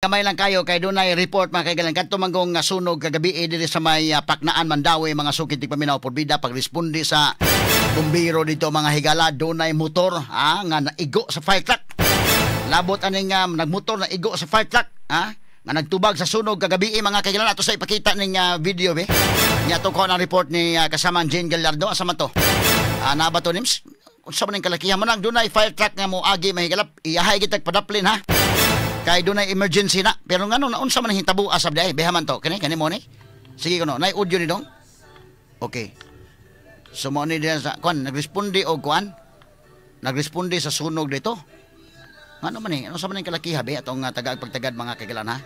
Kamay lang kayo kay dunay report, mga kaigalan, kadto manggong nga sunog kagabi diri sa may Paknaan, Mandaue, mga sukit paminaw porbida. Pagresponde sa bumbero dito, mga higala, dunay motor nga naigo sa fire truck. Labot aning nagmotor na igo sa fire truck nga nagtubag sa sunog kagabi, mga kaigalan. Ato sa ipakita ning video be nya to ko ang report ni kasamang Jane Gallardo. Asa man to na ba to nims unsa man ning kalakihan mo nang dunay fire truck nga moagi, mga higala, iyahay gitag padaplin ha kay dunay emergency na. Pero ngano naunsa man ang hitabo asab di ay behaman to kani kani mo ni sige kuno nay audio ni dong. Okay, so mo ni diyan sa kuan nagresponde og kuan nagresponde sa sunog dito. Ngano man ni ano sa man ang kalakiha be atong tagaag pagtagad, mga kagalan ha.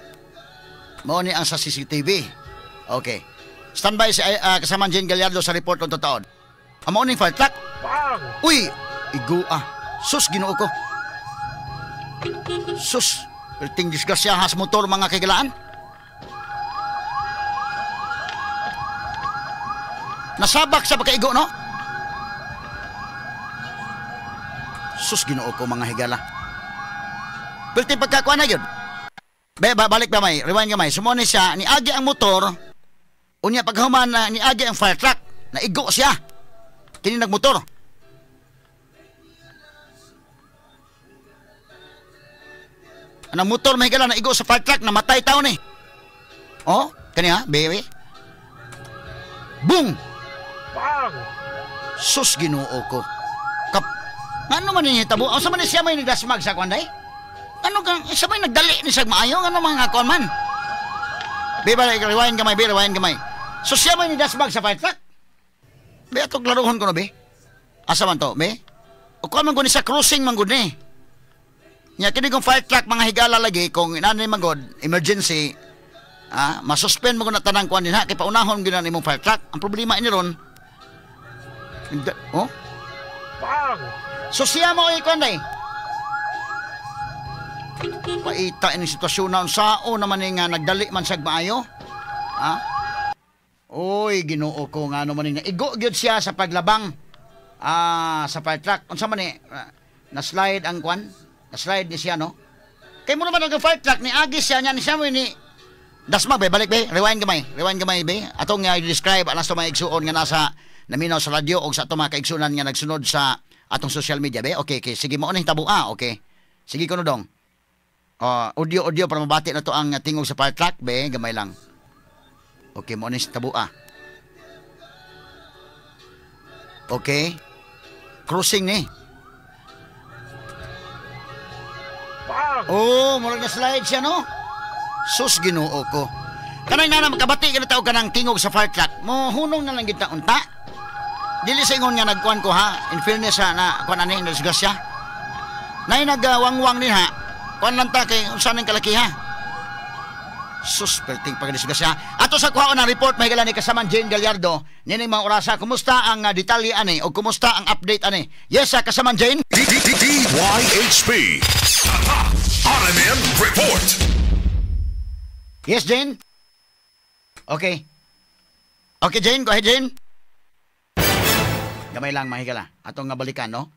Mo ni ang sa CCTV. Okay, standby si kasama Jane Gallardo sa report on totoo. Amo ning fire truck. Uy, igo ah. Sus, Ginoo ko. Sus, perting disgrasya sa motor, mga kaigalaan. Nasabak sa pagkaigo, no? Sus, Ginoo ko, mga higala. Perting pagkakuan na yun. Be, balik ba may? Rewind gamay. Sumoni siya, niagi ang motor. Unya paghuman na niagi ang fire truck. Naigo siya. Kini nagmotor. Anang motor may higala naigo sa fire truck, namatay tao ni. Oh, kani ha, baby. Boom! Bang! Sus, Ginoo ko. Kap, ano man ni hitabo? Unsa man ni siya may nidasmag sa kuan day? Ano kang isa may nagdali ni sag maayo ano mga kuan man? Be, balik, rewind gamay, be, rewind gamay. So siya may nidasmag sa fire truck. Be, atong klaruhon ko no, be. Asa man to, be? O kuan man gud ni sa crossing man gud ni. Nya kini kong fire truck, mga higala, lagi kung inani man gud emergency masuspend mo gud na tanang kuan din ha kay paunahon gyud na nimong fire truck. Ang problema ini ron, oh? Bang! So siya mo ay kuan day. Paita ini sitwasyon na unsao naman ni nga nagdali man siya maayo. Ha? Oy, Ginoo ko, ngano man ni igo gyud siya sa paglabang sa fire truck. Unsa man ni na slide ang kuan? Na-slide ni siya, no? Kay mo naman ang fire truck ni agi siya niya ni siya mo ni dasma be, balik be, rewind gamay, rewind gamay be. Atong describe alas to mga igsuon nga nasa naminaw sa radyo og sa atong mga kaigsuonan nga nagsunod sa atong social media be. Okay, okay. Sige mo ni hitabo ah, okay. Sige kuno dong. Audio audio para mabati na to ang tingog sa fire truck be, gamay lang. Okay, mo ni hitabo ah. Okay. Crossing ni. Bang! Oh, murag na slide siya, no? Sus, Ginoo ko. Kanay nga na makabati ka na tao kanang tingog sa fire truck. Mo hunong na lang kita unta. Dili sa ingon nga nagkuan ko ha. In fairness ha, na kuan ani disgrasya. Nay nagwangwang din ha. Kuan lang ta kay unsa ning kalaki ha. Sus, perting pagdisgrasya. Ato sa kuhaon ang report may ni kasaman Jane Gallardo. Nining mga orasa, kumusta ang detalye ani o kumusta ang update ani? Yes, kasaman Jane. DYHP. RMN Report. Yes, Jane? Okay. Okay, Jane. Go ahead, Jane. Gamay lang, mahigala. Atong nga balikan, no?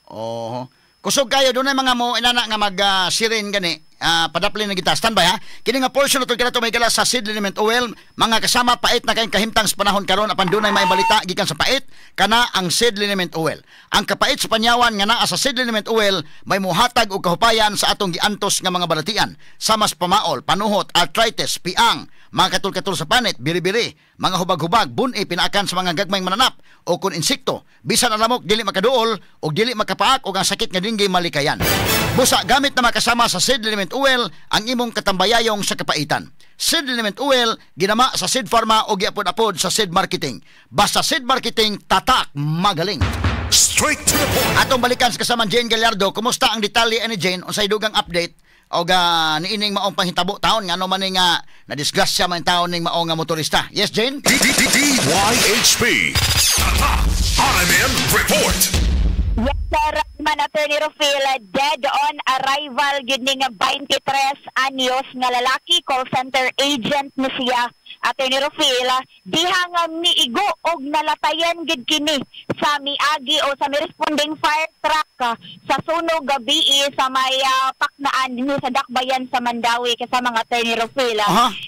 Oh. Kusog kayo, doon ay mga mo inana nga mag siren gani. Padaplin na kita. Standby ha. Kini nga portion na kinato may gala sa seed liniment oil. Mga kasama, pait na kayong kahimtang sa panahon karon apan dunay may balita gikan sa pait kana ang seed liniment oil. Ang kapait sa panyawan nga naa sa seed liniment oil may muhatag og kahupayan sa atong giantos nga mga balatian sa mas pamaol, panuhot, arthritis, piang, mga katul-katul sa panit, biri-biri, mga hubag-hubag, buni, pinaakan sa mga gagmayng mananap o kun insekto, bisan ang lamok dili makaduol o dili makapaak o ang sakit nga dinggi malikayan. Busa gamit na makasama sa seed liniment oil ang imong katambayayong sa kapaitan. Seed liniment oil ginama sa Seed Pharma o giapod-apod sa Seed Marketing. Basta Seed Marketing, tatak magaling. Straight to the point. Atong balikan sa kasamang Jane Gallardo, kumusta ang detalye ani Jane unsay dugang update og niining maong panghitabo taon ngano man ni nga nadisgrasya man taon ning maong nga motorista. Yes, Jane? DYHP. RMN Report. Yes, sir. Man, Attorney Rufil, dead on arrival gyud ni nga 23 anyos nga lalaki, call center agent ni siya. Attorney Rufil, diha nga miigo og nalatayan gid kini sa miagi o sa mi-responding fire truck sa sunog gabi sa may Paknaan dinhi sa Dakbayan sa Mandaue, kasama nga Attorney Rufil.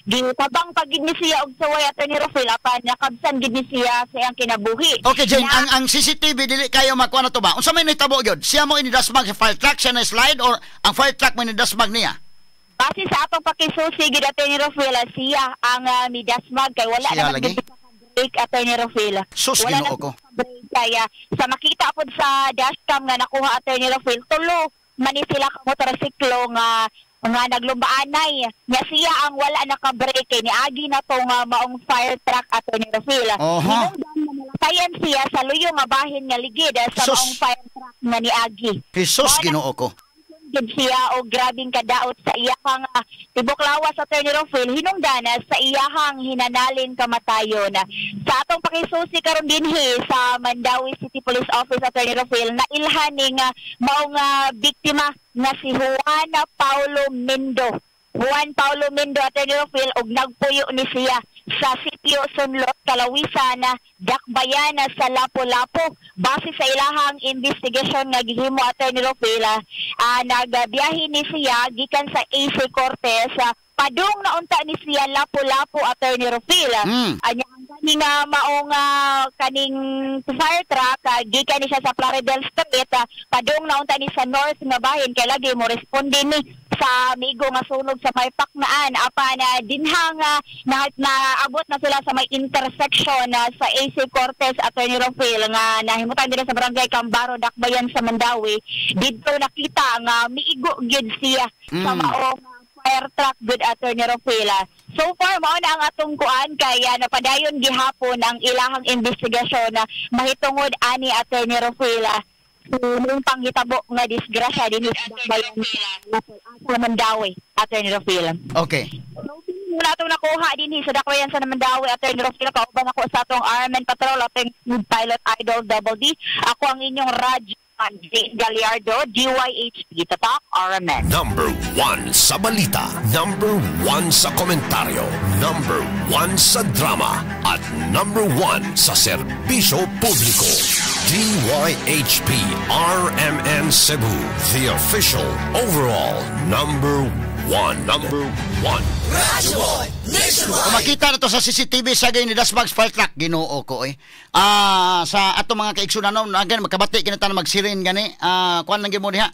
Gitabang pa gid ni siya og suway, Attorney Rufil, apan nakabsan gid ni siya sa iyang kinabuhi. Okay, Jane, Na- ang CCTV dili kayo makuha na to ba? Unsa may nahitabo gyud? Siya mo inidasmag sa fire truck, siya na slide or ang fire truck mo inidasmag niya? Base sa atong pakisusi gid, Attorney Rufil, siya ang midasmag kay wala Siya naman lagi? gid break, Attorney Rufil. Sus, Wala Ginoo na ko. break kaya sa makita pod sa dashcam nga nakuha, Attorney Rufil, tulo man ni sila ka motorsiklo nga nga naglumbaanay nya siya ang wala naka-break kay niagi na tong maong fire truck, Attorney Rufil. Hinungdan nga nalatayan siya sa luyo nga bahin nga ligid sa Sus. maong fire truck nga niagi. Jesus, Wala Ginoo ko. Gid siya og grabing kadaot sa iyahang tibok lawas, Attorney Rufil, hinungdan sa iyahang hinanalin kamatayon. Sa atong pakisusi karon dinhi sa Mandaue City Police Office, Attorney Rufil, nailhan ning maong biktima nga si Juan Paulo Mendo. Juan Paulo Mendo, Attorney Rufil, og nagpuyo ni siya sa sitio Sunlot, Kalawisan, Dakbayan sa Lapu-Lapu. Base sa ilahang investigation nga gihimo, Attorney Rufil, nagbiyahe ni siya gikan sa AC Cortez, padung na unta ni siya Lapu-Lapu, Attorney Rufil. Anya ang kaning maong kaning fire truck, gikan ni siya sa Plaridel Street, padung na unta ni sa north nga bahin kay lagi mo responde ni sa migo nga sunog sa may Paknaan, apan dinhang na naabot na sila sa may intersection sa AC Cortez, Attorney Rufil, nga nahimutan diri sa Barangay Cambaro, Dakbayan sa Mandaue, didto nakita nga miigo gyud siya sa maong fire truck good, Attorney Rufil. So far mao na ang atong kuan kay napadayon gihapon ang ilahang investigasyon na mahitungod ani, Attorney Rufil, yung panghitabo nga disgrasya dinhi sa Dakbayan sa Mandaue, Attorney Rufil. Muna atong nakuha dinhi sa Dakbayan sa Mandaue, Attorney Rufil, kauban ako sa atong RMN Patrol, atong pilot Idol Double D. Ako ang inyong Raj Jane Gallardo, DYHP, Tatak RMN. Number 1 sa balita. Number 1 sa komentaryo. Number 1 sa drama. At number 1 sa serbisyo publiko. DYHP RMN Cebu. The official overall number 1. Number 1. Kung makita na to sa CCTV sa ni Dasmag fire truck, Ginoo ko eh. Sa ato mga kaigsunan no, again makabati kini tanan magsirin gani. Kuan lang gyud mo diha.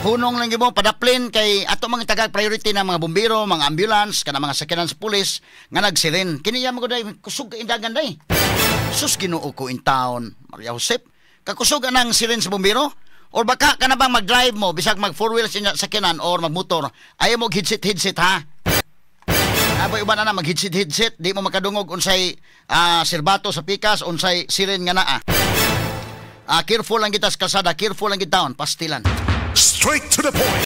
Hunong lang gyud mo padaplin kay ato mga tagag priority na mga bumbero, mga ambulance, kana mga sakyanan sa pulis nga nagsirin. Kini ya mo day kusog ka indagan day. Sus, Ginoo ko in town. Maria Josep, kakusog ang sirin sa bumbero? Or baka ka na bang mag-drive mo bisag mag four wheels inya sakyanan or magmotor, ayaw mo headset headset ha? Aboy uban na mag headset headset, di mo makadungog unsay sirbato sa pikas, unsay siren nga naa. Careful lang kita sa kalsada, careful lang kita, pastilan. Straight to the point.